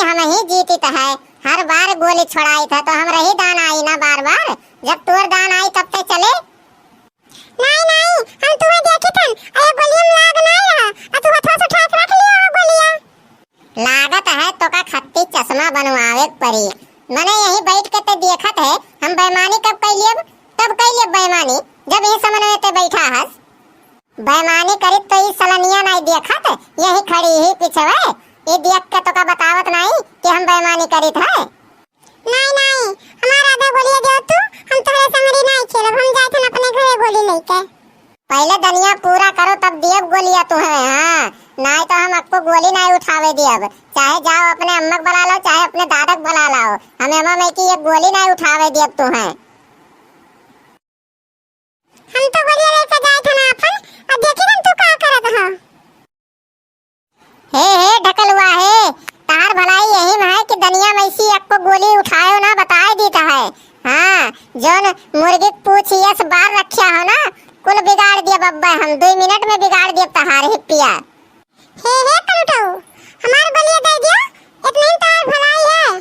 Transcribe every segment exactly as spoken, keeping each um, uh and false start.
हम ही जीतित है, हर बार गोली छोड़ाइत है, तो हमरे ही दान आई ना बार बार, जब तोर दान आई तब ते चले। नाहीं, नाहीं, हम तुहैं देखित हन, अरे गोलिया में लाग नाहीं रहा, आ तू हथवा से उठा के रख लियो हो गोलिया। लागत है तोका खत्ती चश्मा बनवावे के परी। मने यहीं बैठ के ते देखत है, हम बेईमानी कब कइ लेब, कब कइ लेब बेईमानी, जब यहीं समनवे ते बैठा हस। बेईमानी करित तो ई सलनिया नाहीं देखत, यहीं खड़ी ही पिछवे, ई देख के तोका बतावत नाहीं कि हम बेईमानी करित है। नाहीं, नाहीं, हमार आधा गोलिया देव तू, हम तोहरे संगरी नाहीं खेलब, हम जात हन अपने घरे गोली लइके। पहिले दनिया पूरा करो तब दियब गोलिया तुहैं, हाँ, नाहीं तो हम अक्को गोली नाहीं उठावे दियब। चाहे जाओ अपने अम्मा के बुला लाओ, चाहे अपने दादा के बुला लाओ, हम एमा में की एक गोली नाहीं उठावे दियब तुहैं। हम तो गोलिया लेके जात हन आपन, अब देखी हम तू का करत ह। हे, हे, ढकेलुआ, हे, तहार भलाई यही में है कि दनिया में इसी अक्को गोली उठायो ना, बताए दीत है। हाँ, जौन मुर्गी के पूछ यस बार रख्या हो ना, कुल बिगाड़ दियब अब्बे हम, दुई मिनट में बिगाड़ दियब तहार हिप्पिया। हे, हे, कलुटऊ, हमार गोलिया दे दियो, इतने में तहार भलाई है।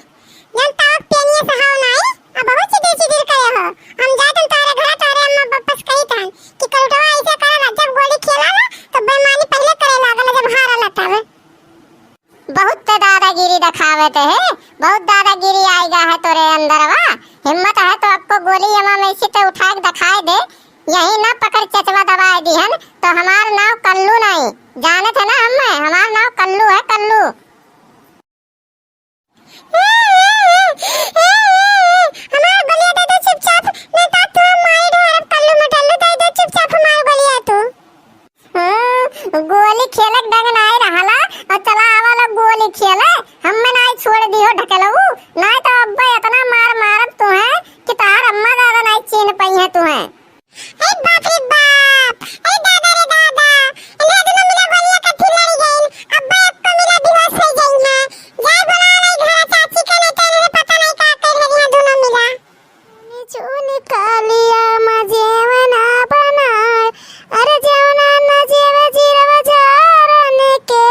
जौन ताव के पेनिया सहाव नाई, आ बहुत चिदिर चिदिर करे हो। हम जात हन तोहरे घरा, तोहरे अम्मा पापा से कहित हन कि कलुटवा ऐसे करला, जब गोली खेलाला, तो बेईमानी पहिले करे लागला, जब हाराला तब। बहुत ते दादागिरी देखावत है, बहुत दादागिरी आइगा है तोरे अंदरवा। हिम्मत है तो अक्को गोली एमा में से ते उठा के देखाए दे, यही ना पकड़ चचवा दबाए दिहन, तो हमार नाव कल्लू नाई, जानत है ना हम, हमार नाव कल्लू है, कल्लू। हमार गोलिया दे दो चुपचाप, नहीं तो तू माई ढारब कल्लू मटल्लू, दे दो चुपचाप हमार गोलिया तू। हाँ, गोली खेलक ढंग नाई रहला, और चला आवा लोग गोली खेले, हम्मे नाई छोड़ दियो ढकेलऊ, नाई तो अब्बे इतना मार मारब तुहैं कि तहार अम्मा दादा नाई चीन्ह पइहैं तुहैं। ए बाप रे बाप, ए दादा रे दादा, इन्हें दुनो मिला गोलिया कथी लड़ी गइन, अब्बे अक्को मिला बेहोश होइ गइन है। जाए बुला रही घर चाची के, नहीं तो इन्हें पता नहीं का कर रही है दुनो मिला। चून कालिया मा जेवना बनाए, अरे जेवना ना जेव जीरवा झारन के,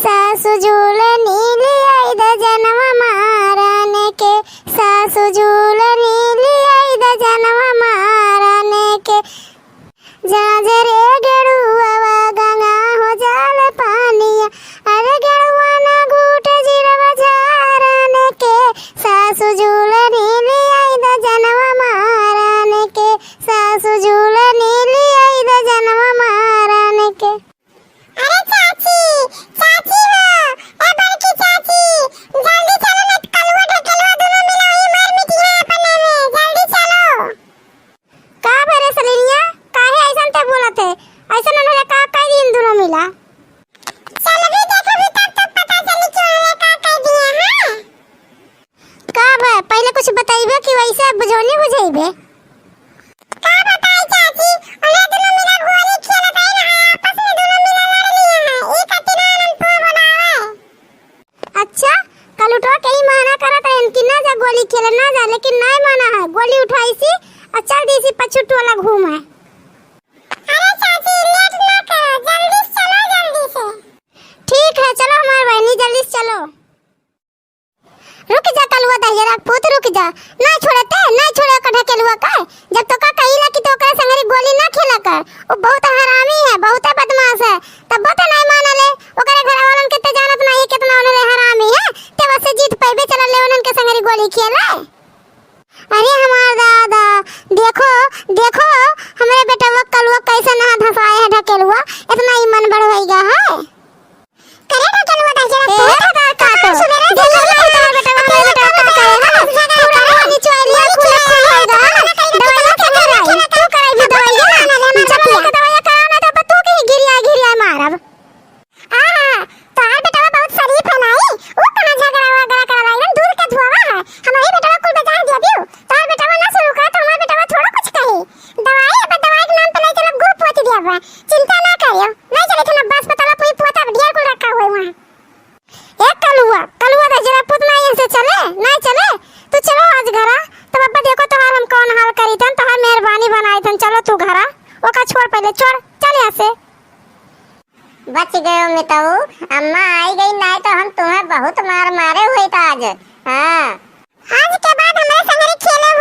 सासु झूलनी लियाई द जनवा मारन के, सासु झूलनी लियाई द जनवा मारन के। जाजरे गेड़ुआ गंगा हो जाल पानिया, अरे गेड़ुआ ना घूट जीरवा झारन के, सासु झूलनी लियाई द जनवा मारन के, सासु झूलनी लियाई द जनवा मारन के। अरे चाची, चाची हो, ए बड़की चाची, जल्दी चलो, नहीं तो कलुआ ढकेलुआ दुनो मिला ही मार मिटिहैं अपने में, जल्दी चलो। का भरे सलिनिया, काहे ऐसन ते बोलत है? ऐसन उन्होंने का कह दिन दुनो मिला? चल भी देखबी तब तो पता चली कि उन्होंने का कह दिए हैं। का भा, पहिले कुछ बतइबे कि वैसे अब बुझौनी बुझइबे? का बताई चाची, उन्हें दुनो मिला गोली खेलत है ना, आपस में दुनो मिला लड़ लिए हैं। ई खातिर ना हम तो बनावे। अच्छा, कलुटवा के ही मना करत रहन कि ना जा गोली खेले, ना जा, लेकिन नाय माना है। गोली उठाइसी और चल दीसी पछू टोला घूमे। अरे चाची, लेट ना करो, जल्दी से चलो, जल्दी से। ठीक है, चलो हमार बहनी, जल्दी से चलो। रुक जा कलुआ दहिजरा पूत, रुक जा। ना छोड़े ते, ना छोड़े ओका ढकेलुआ का। जब तोका कहिला कि तो ओकरे संगरी गोली ना खेला कर, वो बहुत हरामी है, बहुते बदमाश है, तब तो नहीं मानले। ओकरे घर वालन के ते जानत नहीं है कितना उन्होंने हरामी है, ते बस जिद पैबे चला ले उन्हन के संगरी गोली खेले। अरे हमार दादा, देखो, देखो, हमरे बेटवा कलुआ कैसे नहा धसाए है ढकेलुआ, इतना ही मन बढ़ होइगा है। करे ढकेलुआ दहिजरा ए, पूत, दादा, का तो? सुबेरे जल्दी जल्दी उठा, बेटवा, हमरे बेटवा का करे है? पूरा पानी चोइलिया खुल खुल होइगा है। दवाइया के कराई, तू कराई भी दवाइया ना। जब तू के दवाइया कराओ ना, तो अब तू के ही घिरिया घिरिया मारब। आहा, तोहार बेटवा बहुत शरीफ है नाई, वो कहाँ झगड़ा वगड़ा करा ला, एकदम दूध का धुआवा है। हमारे बेटवा कुल बजान दिया दियो, तोहार बेटवा ना शुरू करा तो हमार बेटवा थोड़ा कुछ कही। दवाई, अब दवाई के नाम पे नहीं चलब, गू पोत दिया बा, चिंता ना करियो, नहीं चले थे ना बस पता ला पूरी पोता ढेर कुल रखा हुआ है वहाँ। ए कलुआ, कलुआ दहिजरा पूत ना यहाँ से चले, नहीं चले, तू चलो आज घरा, तब अब्बा देखो तोहार हम कौन हाल करी थन, तोहार मेहरबानी बनाई थन, चलो तू घरा, ओका छोड़ पहले, छोड़, चल यहाँ से। बच गयो मितऊ, अम्मा आई गई, नाहीं तो हम तुम्हें बहुत मार मारे हुए था आज। हाँ। आज के बाद हमरे संगरी खेले